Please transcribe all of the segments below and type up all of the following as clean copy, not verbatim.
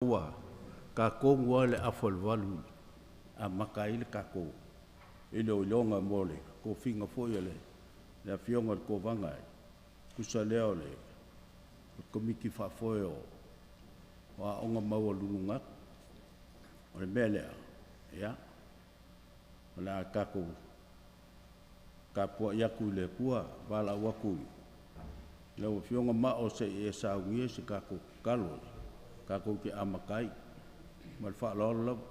Ua tatou lava le afa o le 8:00 e amata ai le tatou iloiloga mo le tofiga foi o le Afioga i le Kovana e tusa lea o le Komiti Faafoe o Aoga Maualuluga atu. O le mea lea, ia, o le a tatou tapuai atu i le Atua, valaau atu i lau Afioga Mao se i e saunia se tatou tatalo tatou te amata ai. Ma le faaaloalo lava.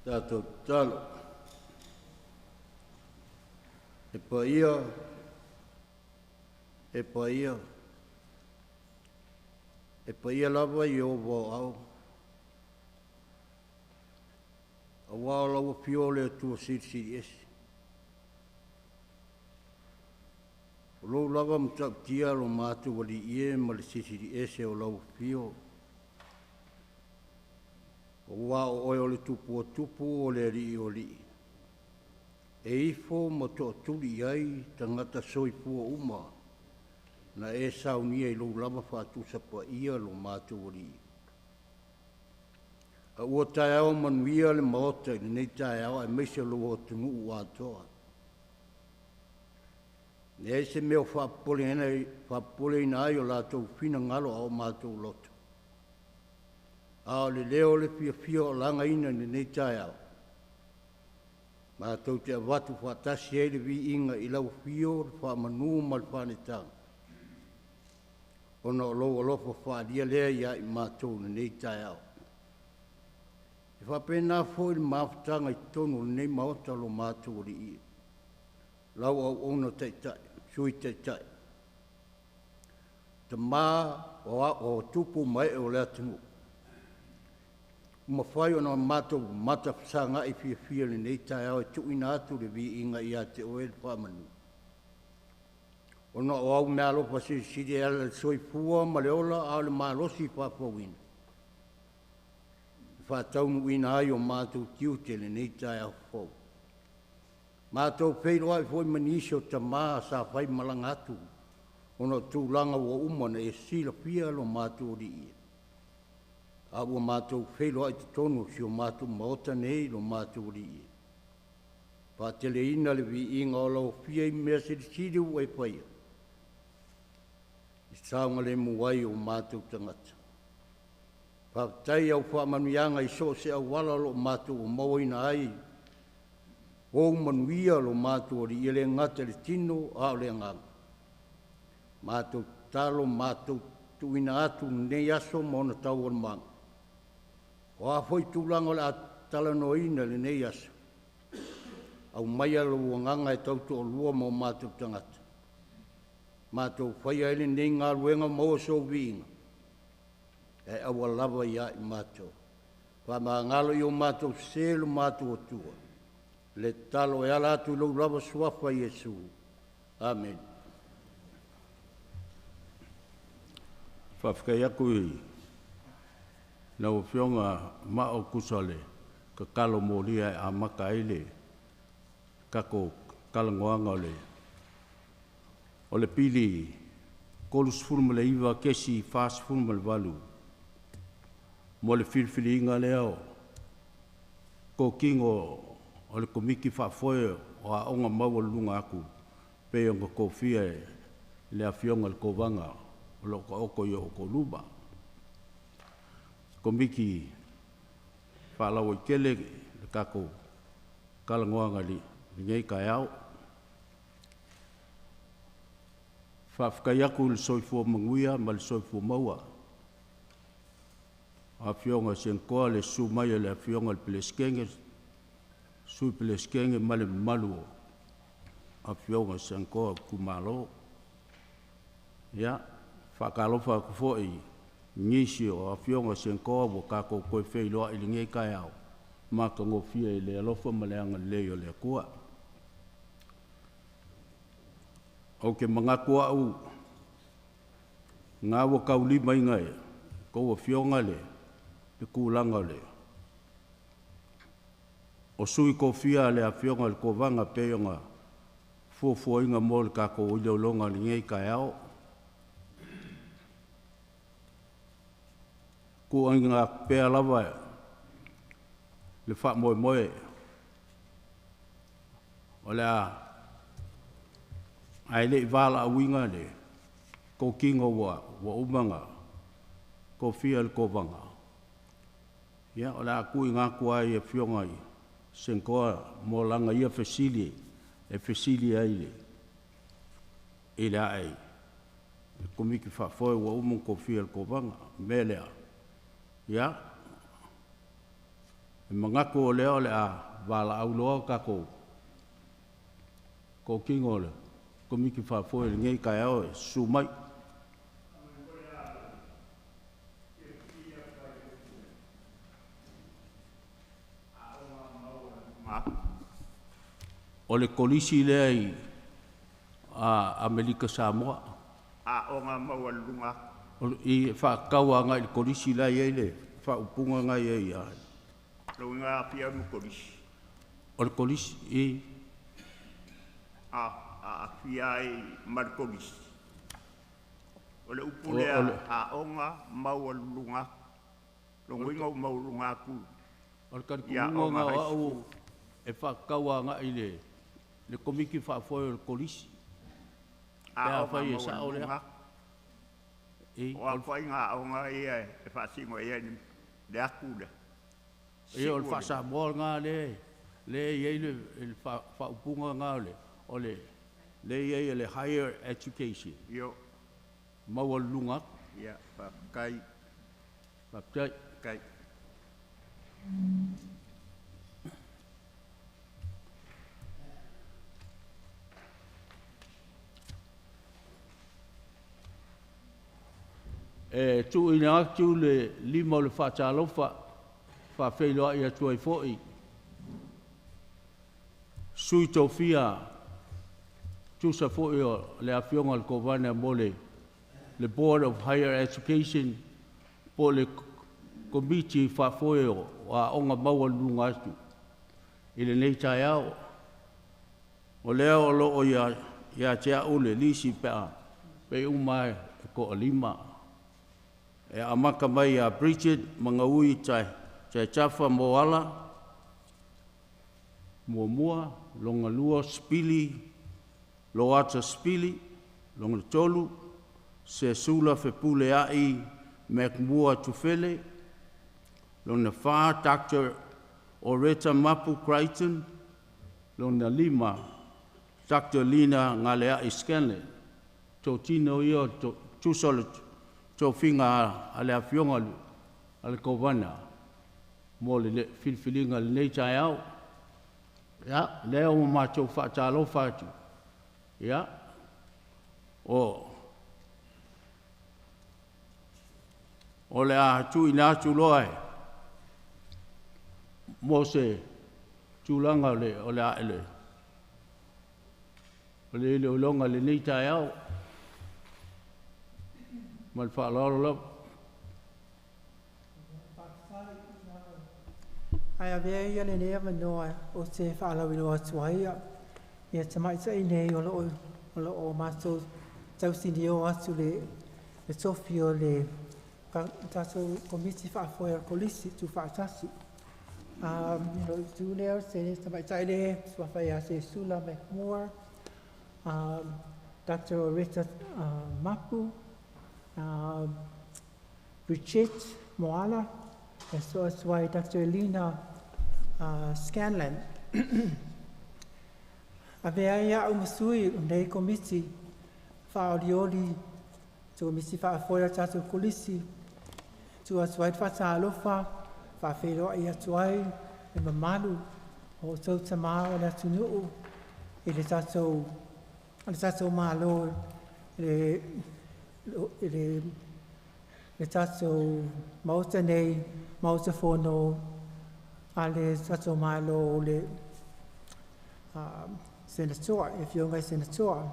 Tatou tatalo. Le paia, e paia, e paia lava Ieova o Au, aua o lau afio o le Atua Silisili Ese. O lou lava matautia lo matou Alii e ma le Silisili Ese o lau afio, aua o oe o le Tupu o Tupu, o le Alii o Alii, e ifo ma tootuli i ai tagata soifua uma na e saunia i lou lava faatusa paia lo matou Alii. A ua taeao manuia le Maota i lenei taeao aemaise o lou atunuu atoa. Leai se mea o faapopoleina ai o latou finagalo a o matou loto, a o le leo o le fiafia o lagaina i lenei taeao, matou te avatu faatasi ai le viiga i lau afio, le faamanu ma le faaneetaga, ona o lou alofa faaalia lea ia i matou i lenei taeao. E faapena foi le mafutaga i totonu o lenei Maota lo matou Alii, lau auauna taitai, Sui Taitai, tama o tupu ma ee o le atunuu, ua mafai ona matou matafesagai fiafia i lenei taeao e tuuina atu le viiga ia te Oe le faamanu, ona o au meaalofa silisili e ala i le soifua ma le ola a o le malosi faafouina e faataunuuina ai o matou tiute i lenei taeao fou. Matou feiloai foi ma nisi o tama sa faimalaga atu ona o tulaga ua uma ona e silafia lo matou Alii e, a ua matou feiloai i totonu o si o matou Maota nei lo matou Alii e, faateleina le viiga o lau Afio i mea silisili ua e faia i saogalemu ai o matou tagata. Faafetai i au faamanuiaga i so o se auala o lo o matou mauaina ai ou manuia lo matou Alii, e le gata i le tino a o le agaga. Matou tatalo, matou tuuina atu lenei aso ma ona taualumaga, o a foi tulaga o le a talanoaina i lenei aso, aumaia lou agaga e tautoalua ma o matou tagata, matou faia ai lenei galuega, maua sou viiga, ae aua lava ia i matou. Faamagalo i o matou sese lo matou Atua, le tatalo e ala atu i lou lava Suafa Iesu. Amene. Faafetai atu i lau Afioga Mao e tusa o le tatalo molia e amata ai le tatou talanoaga o le Pili 39.48 mo le filifiliina lea o totino o le Komiti Faafoe o Aoga Maualuluga atu pei ona tofia e le Afioga i le Kovana o lo o taoto i o outou luma. Komiti faalauaitele le tatou talanoaga i lenei taeao. Faafetai atu i le soifua manuia ma le soifua maua o Afioga i Senatoa, le susu mai o le Afioga i le Peresetene, Sui Peresetene ma le mamalu o Afioga i Senatoa o itumalo. Ia, e faatalofa atu foi i nisi o Afioga i Senatoa ua tatou toe feiloai i lenei taeao matagofie i le alofa ma le agalelei o le Atua. Ou te manatu au, o lena ua taulimaina e a outou Afioga le tulaga o sui tofia a le Afioga i le Kovana pei ona fuafuaina mo le tatou iloiloga i lenei taeao. tuuaiga atu pea lava le faamoemoe o le a ae le i valaauina le totino ua uma ona tofia e le Kovana, ia, o le a tuuina atu lava i Afioga i Senatoa mo lana ia fesili e fesili ai i le Komiti Faafoe ua uma ona tofia e le Kovana. O le mea lea, ia, e manatu o lea o le a valaau loa tatou totino o le Komiti Faafoe i lenei taeao e susu mai. O le Kolisi lea i Amerika Samoa. Aoga Maualuluga atu. I faatatau agai i le Kolisi la e i ai le faaupuga lena e i ai ia. Lona uiga e aafia ai ma Kolisi. O le Kolisi, i. Aafia ai ma le Kolisi. O le upu lea aoga maualuluga atu. Lona uiga ua maualuluga atu O le i talitonuga aoga lena o high au school. e faatatau agai i le Komiti Faafoe o le Kolisi. Pe Aoga afai e sao lea. maualuluga atu. I, O a ituaiga aoga ia e faasino i ai le atu lea? Ia, o le Siu o le faa-Samoa lena lea e i ai le faaupuga lena o le lea e i ai o le higher education. Io. Maualuluga atu. Ia, faafetai. Faafetai. Faafetai. E tuuina atu le lima o le faatalofa e faafeiloai atu ai foi sui tofia tusa foi o le afioga i le Kovana mo le Board of Higher Education po o le Komiti Faafoe o Aoga Maualuluga atu i lenei taeao. O lea o lo o ia te au le lisi pe a pei uma lava e toalima. E amata mai ia Bridget Magaui Taejafa Moala muamua, lona lua Sipili Loata Sipili, lona tolu Sesula Fepuleai McMoore Tufele, lona fa Dr. Oreta Mapu Crichton, lona lima Dr. Lina Galeai Scanlan. Totino ia o tusa o le tofiga a le Afioga a le Kovana mo le filifiliga i lenei taeao. Ia, lea ua matou faatalofa atu, ia, o le a tuuina atu loa mo se tulaga o le iloiloga i lenei taeao. Ma le faaaloalo lava. Ae avea ia lenei avanoa ou te faalauiloa atu ai ia tamaitai nei o lo o matou tausinio atu le tofi o le tatou Komiti Faafoe o le Kolisi Tuufaatasi. I lou itu lea, o se tamaitai lea e suafa ia Sesula McMoore, Dr. Oreta Mapu, Brigitte Moala, e so atu ai Dr. Elina Scanlan. Avea ai au ma sui o nei komiti faaolioli Komiti Faafoe o tatou Kolisi, tu atu ai le faatalofa, faafeiloai atu ai le mamalu o outou tamā o le atunuu i le tatou Malo, i le tatou Maota nei, Maota Fono a le tatou Malo o le Senatoa, e afioga i Senatoa.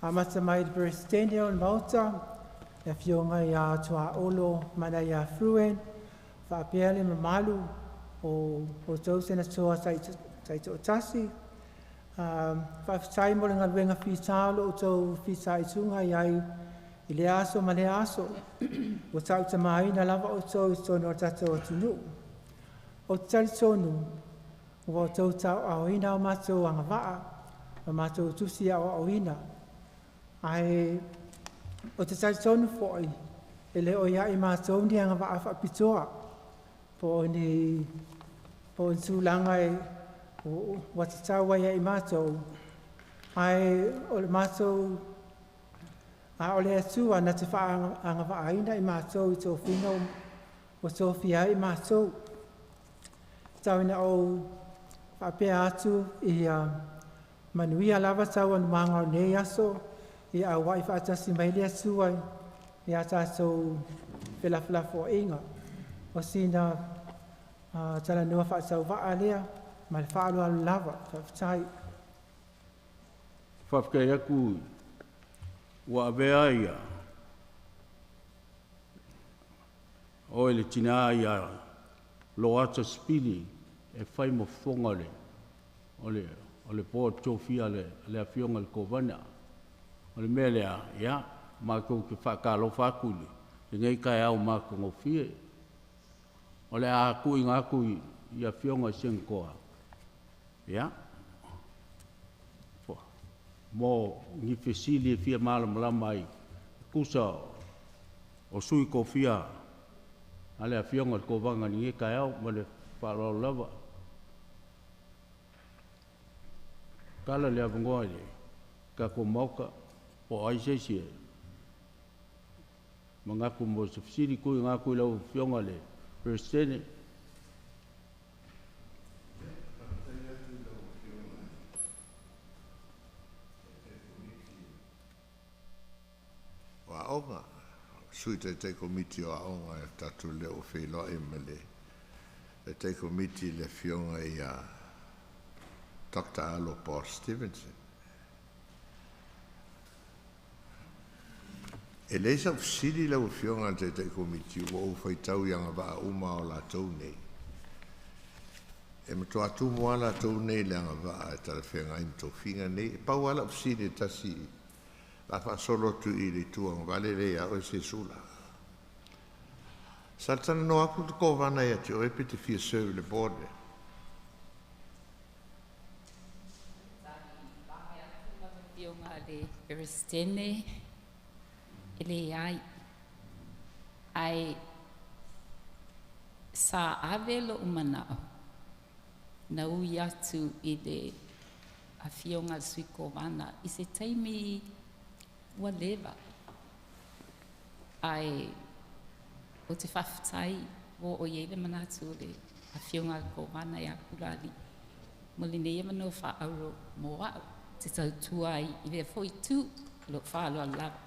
Amata mai le Peresetene o le Maota, le afioga ia Tuaolo Manaia Fruen, faapea le mamalu o outou Senatoa taitoatasi. Faafetai mo le galuega fita o lo o outou fitaituga i ai i lea aso ma lea aso. Ua tautamaina lava outou i totonu o le tatou atunuu. Ou te talitonu ua outou tauaaoina a matou agavaa ma matou tusi aoaoina. Ae ou te talitonu foi, e le o ia i matou ni agavaa faapitoa po o ni tulaga e ua tatau ai ia i matou, ae o le matou, a o le Atua na te faaagavaaina i matou i tofiga ua tofia ai i matou. Tau ina ou faapea atu, ia manuia lava taualumaga o lenei aso, ia auai faatasi mai le Atua i a tatou felafolafoaiga. O sina talanoa faatauvaa lea ma le faaaloalo lava. Faafetai. Faafetai atu ua avea ia oe le tina ia Loata Sipili e fai ma fofoga o le Board tofia a le Afioga i le Kovana. O le mea lea, ia, matou te faatalofa atu i lenei taeao matagofie. O le a tuuina atu i Afioga i Senatoa, ia, mo ni fesili e fia malamalama ai e tusa o sui tofia a le Afioga i le Kovana i lenei taeao. Ma le faaaloalo lava. Tatala le avanoa i le tatou Maota po o ai se isi e manatu mo se fesili. Tuuina atu i lau Afioga i le Peresetene. O aoga, Sui Taitai Komiti o Aoga e tatou lea ua feiloai ma le Taitai Komiti le Afioga ia Dr. Alo Paul Stevenson. E leai sau fesili lau Afioga i le Taitai Komiti, ua ou faitau i agavaa uma o latou nei. E matua tumu lava latou nei i le agavaa e talafeagai ma tofiga nei. E pau lava lau fesili e tasi, la faasolo atu i le itu agavale lea ia oe Sesula. Sa talanoa atu le Kovana ia te oe pe te fia serve i le board lea? Afioga a le Peresetene, e leai, ae sa ave lo'u mana'o na ui atu i le Afioga a le Sui Kovana i se taimi ua leva, ae ou te faafetai ua oo i ai le manatu o le Afioga a le Kovana ia Pulaalii mo lenei avanoa faaauro mo a'u te tautua ai i lea foi itu. Lou faaaloalo lava.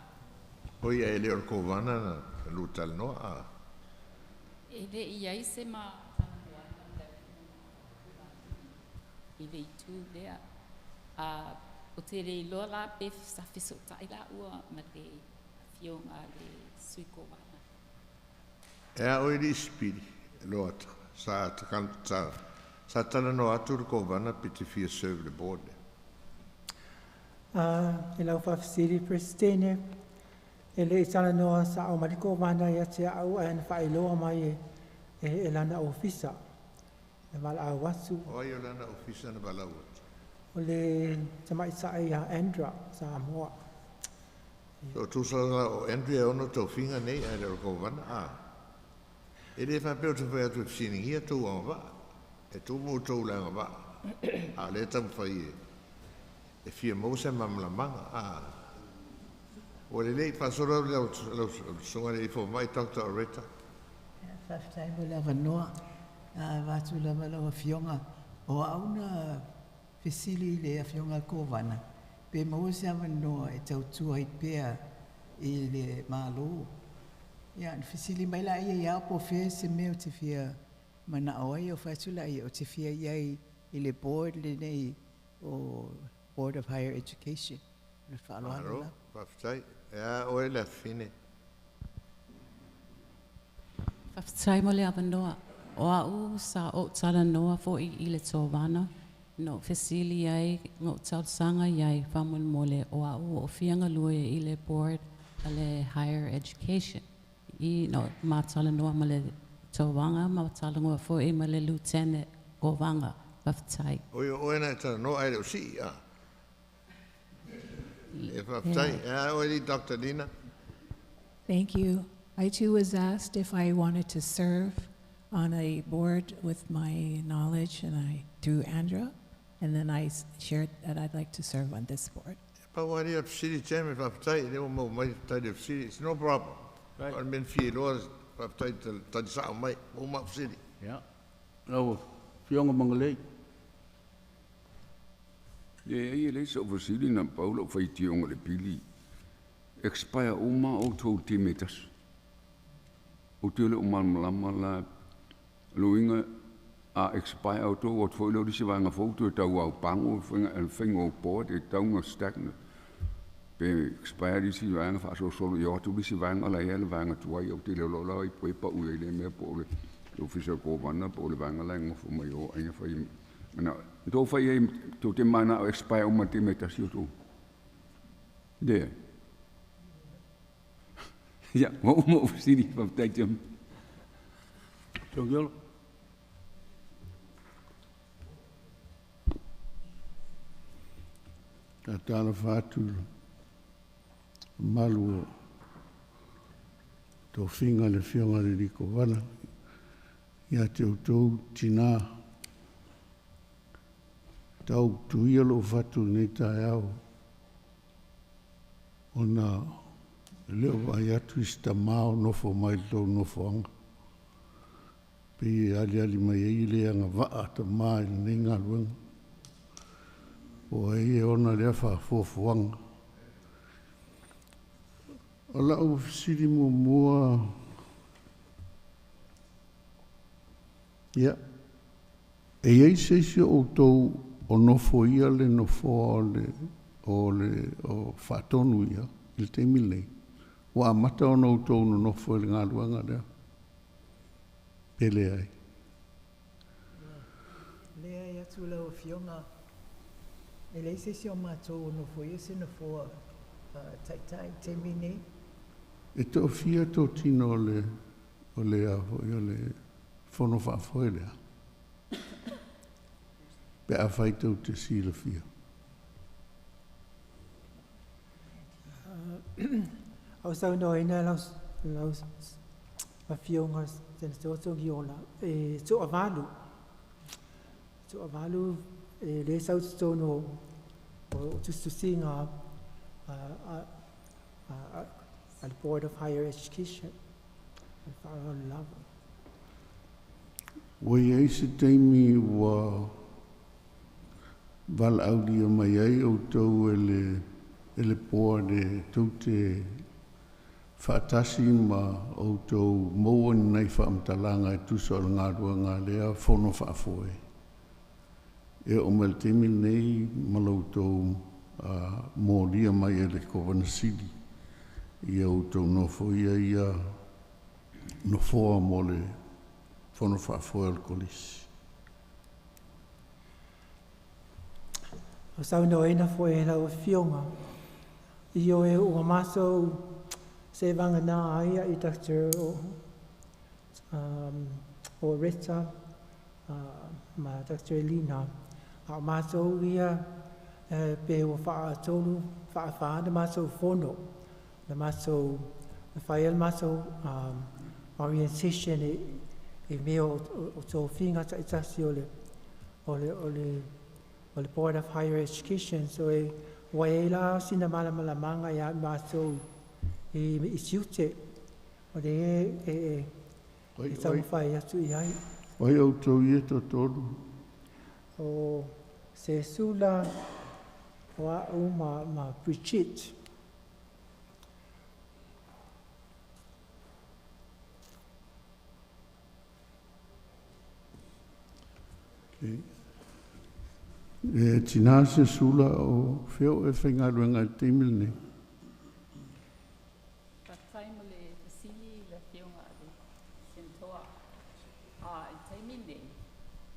O ia e le o le Kovana na lua talanoa a? E le i ai se ma talanoaga i le itu lea. Ou te le iloa la pe sa fesootai laua ma le Afioga a le Sui Kovana. E a oe le Isipili, Loata, sa talanoa atu le Kovana pe te fia serve le board lea? E lau faafesili Peresetene, e le i talanoa sa'o mai le Kovana ia te a'u, ae na faailoa mai e lana ofisa na valaau atu. O ai o lana ofisa na valaau atu? O le tamaita'i ia Andra Samoa. So tusa la o Andrea ono tofiga nei ae le o le Kovana a? E le faapea o te fai atu e fesiligia tou agavaa. E tumu outou le agavaa. A o lea e taumafai e fia maua se malamalamaga a? Ua lelei faasolo lau susuga i le fomai Dr. Oreta. Faafetai mo le avanoa. Vaeatu lava lau Afioga, o au na fesili i le Afioga a le Kovana pe maua se avanoa e tautua ai pea i le Malo. Ia, na fesili mai laia ia au po o fea se mea ou te fia mana'o ai, ou fai atu laia ou te fia i ai i le board lenei o Board of Higher Education. Le faaaloalo Malo, lava. faafetai. E a oe le afafine? Faafetai mo le avanoa. O a'u sa ou talanoa fo'i i le Kovana na ou fesili ai na ou talosaga iai faamolemole o a'u ua ou fia galue i le board. a le higher education. I no matalanoa ma le tovaga ma talanoa fo'i ma le lieutenant kovaga. Faafetai. O ia oe na e talanoa ae le o si'i a. E faafetai. E a oe li Dr. Nina. Thank you. I too was asked if I wanted to serve on a board with my knowledge, and I through Andra, and then I shared that I'd like to serve on this board. E pau lava lea fesili Chairman, faafetai i lea ua maua mai le tali o fesili. It's no problem. Right. O le mea na fia iloa, faafetai i tali sa'o mai. Ua uma a'u fesili. Ia. Lau Afioga Magalei. Leai, e leai sa'u fesili na pau la'u faitioga i le pili. Expire uma outou i le taimi e tasi. Ou te le o malamalama la le uiga a expire outou o atu foi lea o le isi vaega fou toe tauaupago le faiga o board e tatau ona stagnant. Pe expire le isi vaega faasolosolo ia o atu le isi vaega la e i ai le vaega tuai. Ou te le iloa la ai po e pa'u i ai lea mea po o le Ofisa o le Kovana po o le vaega la e nonofo mai o ai na fai mana'o tou fai ai tou te mana'o expire uma i le taimi e tasi outou. Leai. Ia, ua uma ou fesili. Faafetai Chairman. Togiolo. Tatalofa atu i le mamalu o tofiga le Afioga i le Alii Kovana ia te outou tinā. Tau tuia lou fatu i lenei taeao ona e le o vaai atu i se tamā o nofo mai i le tou nofoaga. Pei e aliali mai ai le agavaa tamā i lenei galuega. Po o ai e ona lea faafuafuaga. O lau fesili muamua, ia, e i ai se isi o outou o nofoia le nofoa o le o le o faatonu ia i le taimi lenei, ua amata ona outou nonofo i le galuega lea, pe leai? Leai atu lau Afioga, e leai se isi o matou o nofoia se nofoa taitai i le taimi nei. E toafia totino o le o le a foi o le fono faafoe lea, pe afai tou te silafia. Au saunoaina lau lau afioga Senator Togiola e toavalu. Toavalu e le sau totonu o tusitusiga a le Board of Higher Education. E faaaloalo lava. Ua i ai se taimi ua valaaulia mai ai outou e le e le board e tou te faatasi ma outou maua ni nai faamatalaga e tusa o le galuega a lea fono faafoe. E oo mai i le taimi lenei ma la outou molia mai e le Kovana Sili ia outou nofoia ia nofoa mo le fono faafoe o le Kolisi. O saunoaina fo'i e lau Afioga, ioe ua matou se vagana ai i Dr. o Rita ma Dr. Elina, a o matou ia pe ua faatolu faafā na matou fono, na matou na fai ai le matou orientation i mea o tofiga taitasi o le o le o le o le Board of Higher Education. So e ua i ai la sina malamalamaaga ia matou i tiute o le e Oi, e taumafai atu i ai. O ai outou ia toatolu? O Sesula, o a'u ma Brigitte. Okay. E tinā Sesula o fea o e faigaluega i le taimi lenei? Faafetai mo le fesili i le Afioga a le Senator. A i le taimi lenei,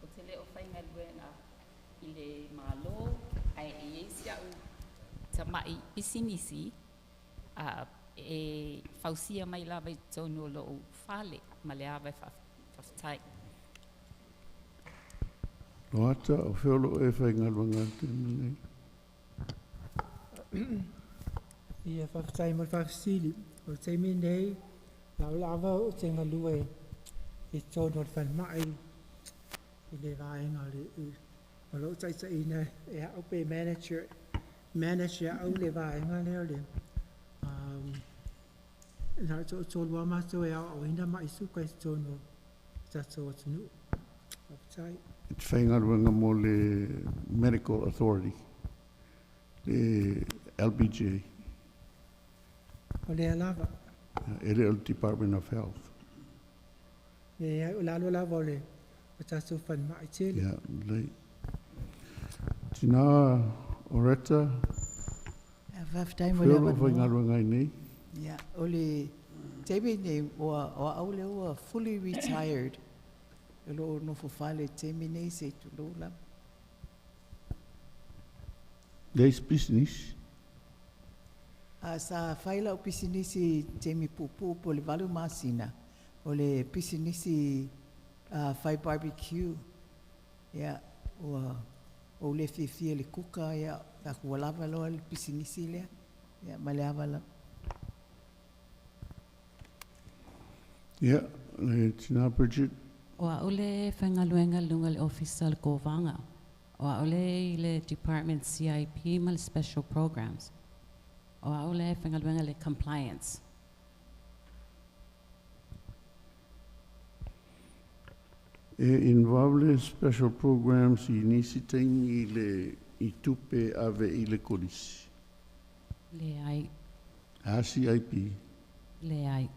ou te le o faigaluega i le Malo, ae e i ai si a'u tama'i pisinisi. e fausia mai lava i totonu o lo'u fale ma le ava e faafetai. Loata, o fea o loo e faigaluega i le taimi lenei? Ia faafetai mo le faafesili. O le taimi nei, lau lava ou te galue i totonu o le falemai i le vaega o le o loo taitaiina e a'u pe manager manage e a'u le vaega lea o le na o le toatolu lava matou e aoaoina ma'i suka i totonu o tatou atunuu. Faafetai. E te faigaluega mo le Medical Authority, le LBJ? O lea lava. E le o le Department of Health? Leai, o lalo lava o le o tatou falemai tele. Ia, lelei. Tina Oreta, Faafetai mo le fea o loo avanoa. faigaluega ai nei? Ia, o le taimi nei, ua o au lea ua fully retired. O loo nofo fale i le taimi nei se i tulou lava. Leai se pisinisi? A sa fai lau pisinisi i taimi puupuu po o le 8 masina, o le pisinisi fai barbecue. Ia, ua ou le fiafia i le kuka, ia, ua lava loa le pisinisi lea. Ia, ma le ava lava. Ia, le tina Bridget. O a'u le faigaluega i luga o le ofisa o le Kovana. O a'u le i le Department CIP ma le Special Programs. O a'u le faigaluega le compliance. E involve le special programs i nisi taimi i le i tupe ave i le kolisi? Leai. A CIP? Leai.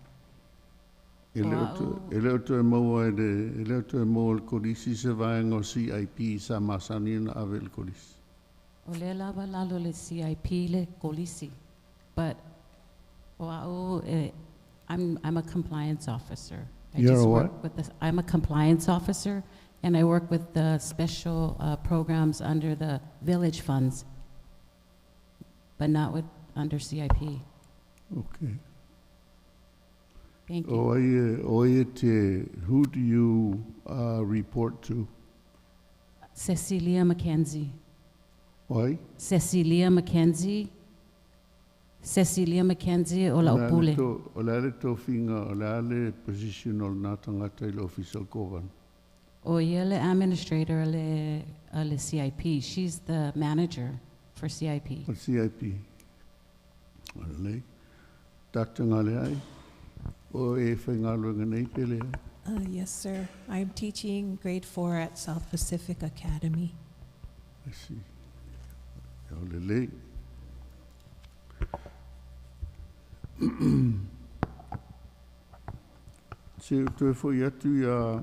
E O le o a'u e le o toe maua e le e le o toe maua e le kolisi se vaega o CIP sa masani ona ave i le kolisi? O lea lava lalo le CIP le kolisi. But o a'u e, I'm a compliance officer. I You're just a work what? with the, I'm a compliance officer, and I work with the special programs under the village funds, but not with under CIP. Okay. Thank you. O ai e, o ai e te, who do you report to? Cecilia McKenzie. O ai? Cecilia McKenzie. Cecilia McKenzie o O le a le Laupule. to, o le a le tofiga, o le a le position o lena tagata i le ofisa o le Kovana? O ia le administrator a le CIP. She's the manager for CIP. O le CIP. O lelei. Dr. Galeai, o e faigaluega nei pe leai? Yes, sir. I'm teaching grade 4 at South Pacific Academy. I see. O lelei. Se o toe fo'i atu ia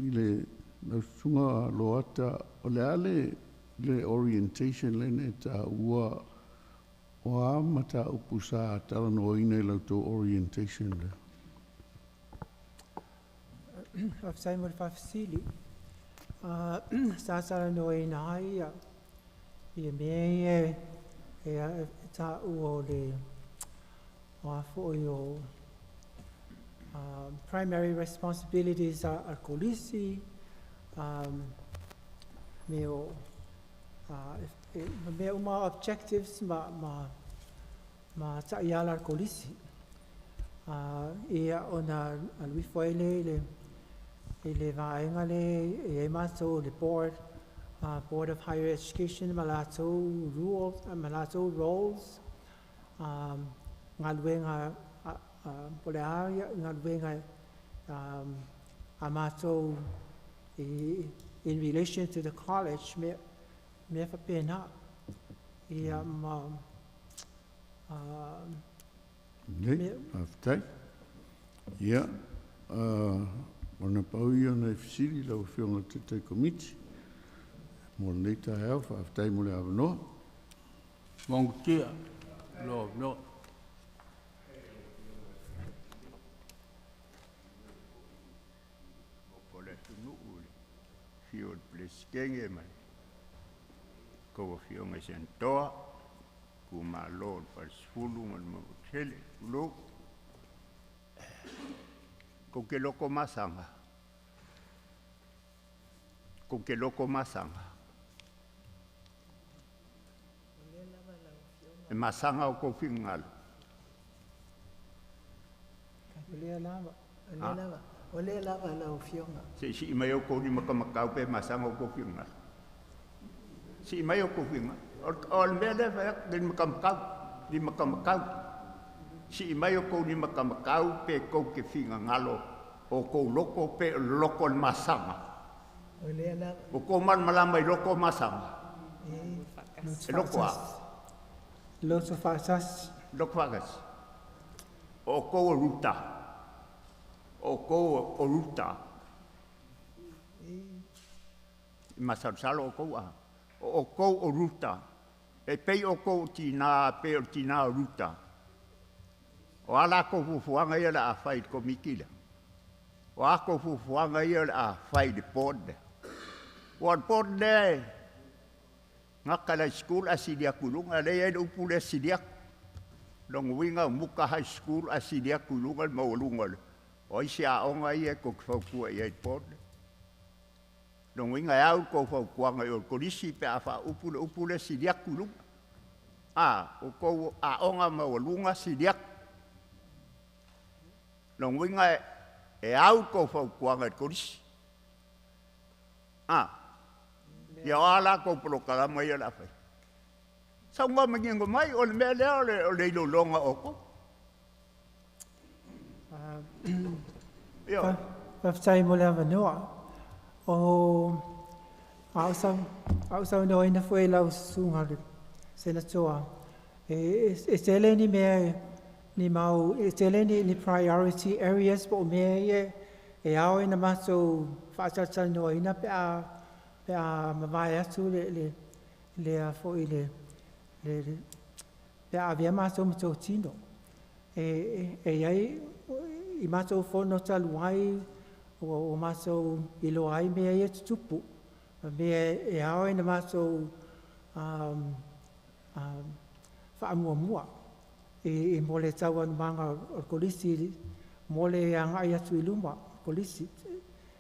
i le laususuga Loata, o le a le, le orientation lena e taua o a mataupu sa talanoaina i la outou orientation lea? Faafetai mo le faafesili. Sa talanoaina ai ia ia mea ia e e taua o le o a fo'i o primary responsibilities a le kolisi, me o e, ma mea uma objectives ma ma ta'iala a le kolisi. Ia ona alu ifo ai lea i le i le vaega le e ai matou le board, Board of Higher Education ma latou rules ma latou roles, galuega po o le a ia galuega a matou i in relation to the college mea mea faapena. Ia ma Lelei, mea faafetai. Ia, ona pau ia o nai fesili lau Afioga i le Taitai Komiti mo lenei taeao, faafetai mo le avanoa. Magutia, lo no. O le atunuu le afio o le Peresetene ma le tou afioga i Seatoa, itumalo o le Falesefulu ma le Manuatele. Tulou. Kou te loko masaga. Kou te loko masaga. E masaga o kou finagalo. O lea lava. O lea lava. O lea lava lau Afioga. Se i sii mai outou lima kamakau pe masaga o kou finagalo. Sii mai outou finagalo. O le mea lea e fai atu, lima kamakau, lima kamakau. Sii mai outou lima kamakau pe tou te finagalo o kou loko pe o le loko o le masaga. O lea lava. Ua tou malamalama i loko o masaga? E loko a? Loto faatasi. Loto faatasi. O outou o Ruta. O outou o Ruta. I masalosalo outou a. O outou o Ruta. E pei outou o tinā, pei o le tinā o Ruta. O a latou fuafuaga ia o le a fai i le komiti lea? O a tou fuafuaga ia o le a fai i le board lea? Ua o le board lea e gata i le high school ae sili atu i luga, lea e i ai le upu lea sili atu. Lona uiga o Muta High School ae sili atu i luga le maualuga o le o ai se aoga ia tou te fautua i ai i le board lea. Lona uiga e au le tou fautuaga i o i le kolisi pe a faaupu le upu lea sili atu i luga. A, o tou aoga maualuga sili atu. Lona uiga e au le tou fautuaga i le kolisi. A, ia o a latou polokalama ia o le a fai? Saunoa manino mai, o le mea lea o le iloiloga o outou. Ioe. Faafetai mo le avanoa. O a ou saunoaina foi i lau susuga le Senatoa, e tele ni mea ni mau, e tele ni priority areas po o mea ia e ao ina matou faatalatalanoaina pe a mavae atu le foi le pe a avea matou ma totino. E i ai i matou fono talu ai ua matou iloa ai mea ia e tutupu, ma mea e ao ina matou faamuamua i mo le taualumaga o le Kolisi mo le agai atu i luma Kolisi.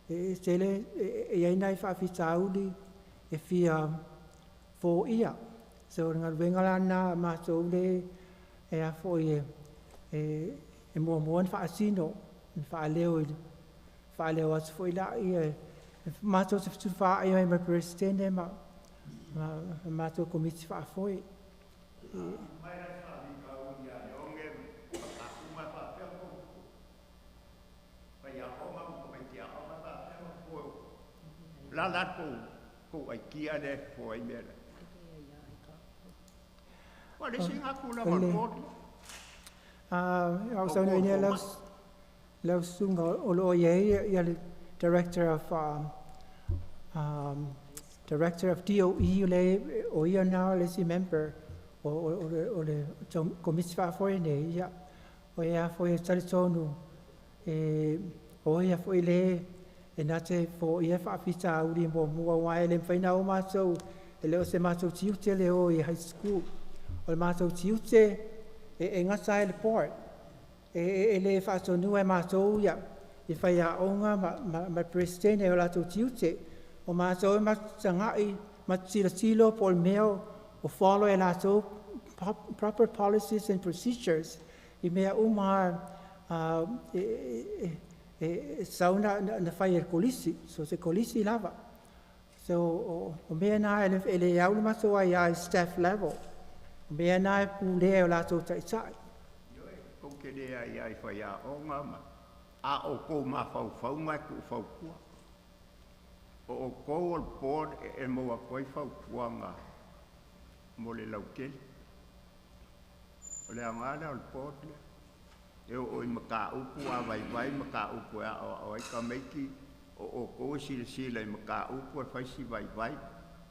E tele, e i ai nai faafitauli e fia foia. So o le galuega la lena a matou le e a foi e muamua ona faatino, faaleo faaleo atu foi lea, matou te fetufaai ai ma le Peresetene ma matou Komiti Faafoe. La la kou aikia lea e fofo ai mea lea. Ua le isi atu lava o le board. A o saunoaina lau susuga o lo o i ai ia le Director of Director of DOE le o ia na le isi member o le Komiti Faafoe nei ia o ia foi e talitonu e o ia foi le e na te foia faafitauli muamua aua e le mafai ona o matou e le o se matou tiute le o i high school. O le matou tiute e gata ai le board. E le faatonua e matou ia i faiaoga ma Peresetene o latou tiute. O matou e matou tagai ma tilotilo po o le mea o follow e latou proper policies and procedures i mea uma e sau na fai e le kolisi. So se kolisi lava. So o mea na e le au le matou ai i staff level. O mea na e pulea o latou taitai. Ioe, tou te le aiai faiaoga ma a o tou mafaufauga e tuufautua. O outou o le board e maua atu ai fautuaga mo le lautele. O le aoga lea o le board lea. E oo i mataupu a vaivai mataupu e aoao ai tamaiti o outou e silasila i mataupu e fai si vaivai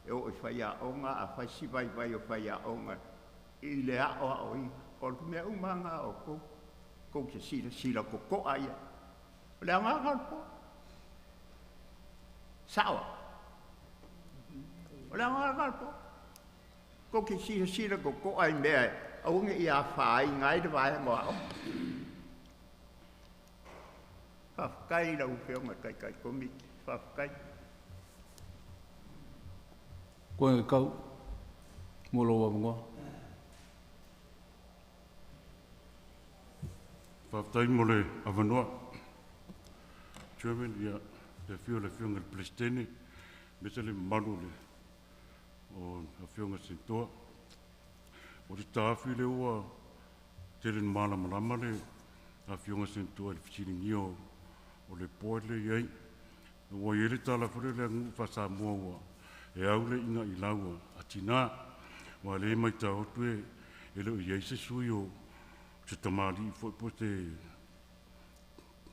e oo i faiaoga a fai si vaivai o faiaoga i le aoaoina. O le mea uma lava o outou tou te silasila totoa ia. O le aoga o le board. Sao. O le aoga o le board. Kou te silasila toto'a i mea e aua ne'i afaina ai le vaega o aoga. Faafetai i lau Afioga i le Taitai Komiti, faafetai. Koe kau mo lou avanoa. Faafetai mo le avanoa. Chairman, ia, le afio o le Afioga i le Peresetene, aemaise le mamalu o le o Afioga Senatoa. O le taofi lea ua tele ina malamalama le Afioga Senatoa i le fesiligia o le board lea e i ai. Ua i ai le tala foi lea i le aganuu faa-Samoa ua e au le iga i lau a tina. Aua o lea e matau atu e le o i ai se sui o se tamalii foi po o se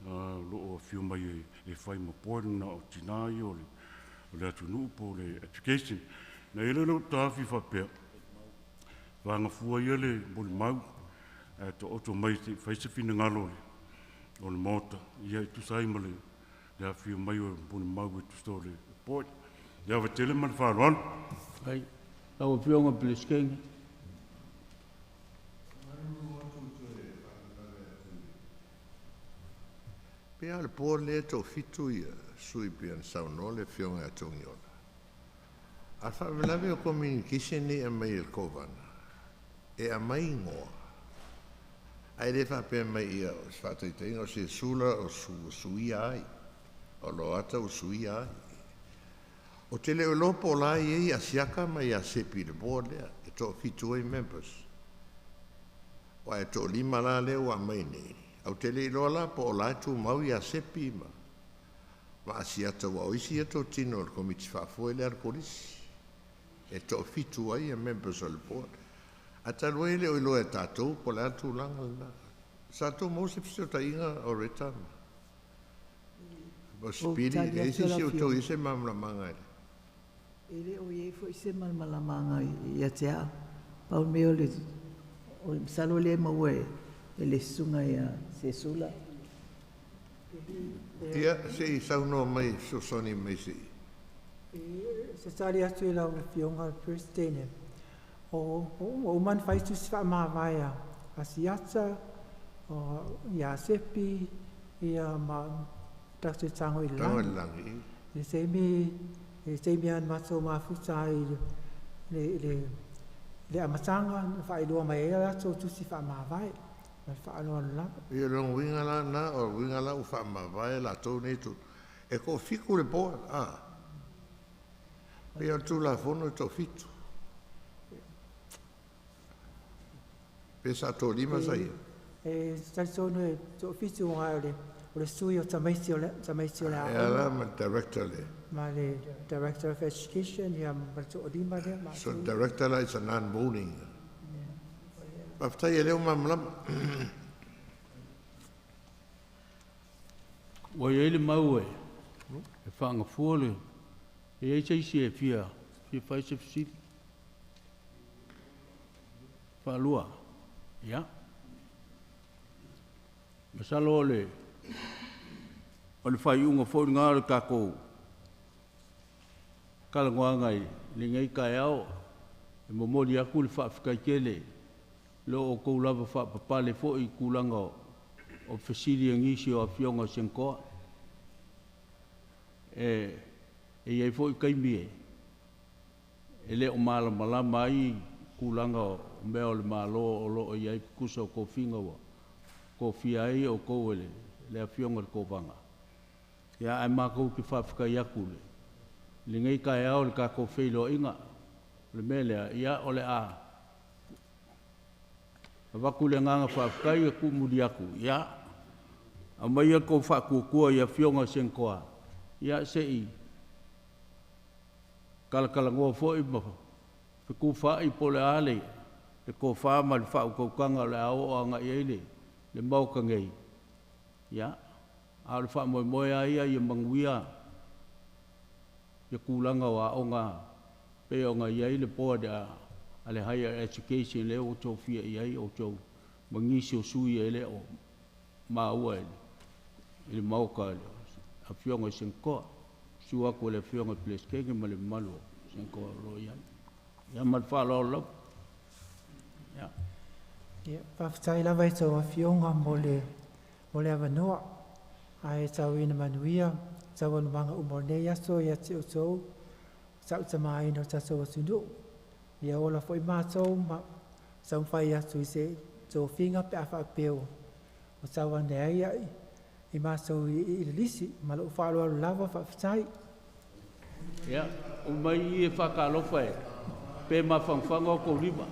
o lo o afio mai e fai ma board, na o tina ia o le atunuu po o le education. Na i ai lea o lou taofi faapea, vagafua ia le molimau ae taoto mai se i fai se finagalo o le Maota, ia e tusa ai ma le afifio mai o molimau e tusa o le board. Le ava tele ma le faaaloalo. Ai, lau Afioga Peresetene. Pe a le board lea e toafitu ia sui pei ona saunoa le Afioga ia Togiola. A le faalavelave o communication nei e aumai e le Kovana, e aumai igoa, ae le faapea mai ia o se faataitaiga o se sula o suia ai, o Loata ua suia ai. O te le o iloa po o la e i ai Asiata ma ia Sepi i le board lea, e toafitu ai members. Aua e toalima la lea ua aumai nei, ou te le iloa la po o la e tumau ia Sepi ma Asiata, aua o isi ia totino o le komiti faafoe lea a le Kolisi. E toafitu ai ia members o le board. Ae talu ai e le o iloa e tatou po o le a le tulaga lena. Sa tou maua se fesootaiga o Reta ma Sipili, tali e leai atu se lau isi o outou Afioga. i ai se malamalamaga i le. E le o i ai foi se malamalamaga ia te au. Pau le mea o le, o le masalo lea e maua e le susuga ia Sesula. Ia, se i saunoa mai, fesoasoani mai se i. Se tali atu i lau Afioga i le Peresetene. O ua uma ona fai tusi faamavae a Asiata, o ia Sepi, ia ma Dr. Tango i le Tango i Lagi. le lagi. I le taimi lava na matou mafuta ai i le amataga, na faailoa mai ai latou tusi faamavae, ma le faaaloalo lava. Ia, o lona uiga la lena, o le uiga la ua faamavae latou nei e toafitu le board, a. Ia, o le Tulafono e toafitu. Pe sa toalima sa ia. E talitonu e toafitu aua o le sui o tamaiti o le E aoga. ala ma le director le. Ma le Director of Education, ia ma le toalima lea So matou. director la is a non-voting. Faafetai e lea ua malamalama. Ua i ai le mau e faagafua le, e i ai se isi e fia fai se fesili. Faalua, ia. Masalo o le faaiuga foi lena o le tatou talanoaga i lenei taeao, e momoli atu le faafetai tele lo outou lava faapapale foi i tulaga o fesili a nisi o Afioga i Senatoa. E i ai foi taimi e le o malamalama ai tulaga o mea o le Malo o lo o i ai tusa o tofiga ua tofia ai outou e le Afioga i le Kovana. Ia, ae matou te faafetai atu lenei taeao i le tatou feiloaiga. O le mea lea, ia, o le a avatu le agaga faafetai e tuumuli atu, ia, aumaia le tou faatuatua i Afioga i Senatoa, ia, se i talatalanoa foi ma fetufaai po o le a le tofa ma le faautautaga o le a oo agai i ai le Maota nei, ia, a o le faamoemoe lava ia ia manuia ia tulaga o aoga pei ona i ai le board a le Higher Education lea ua tofia i ai outou ma nisi o sui e le o maua i le Maota Afioga i Senatoa. Susu atu o le Afioga i le Peresetene ma le mamalu o Senatoa o lo o i ai. Ia ma le faaaloalo lava. Ia. Ia, faafetai lava i tou afioga mo le avanoa. Ae tauina manuia taualumaga uma o lenei aso ia te outou tautamaina o tatou atunuu. Ia ola foi matou ma taumafai atu i se tofiga pe a faapea o tau ane ai i matou i le lisi. Ma lou faaaloalo lava, faafetai. Ia, umai i e whakalofa e, pe mafangafaga o kou lima.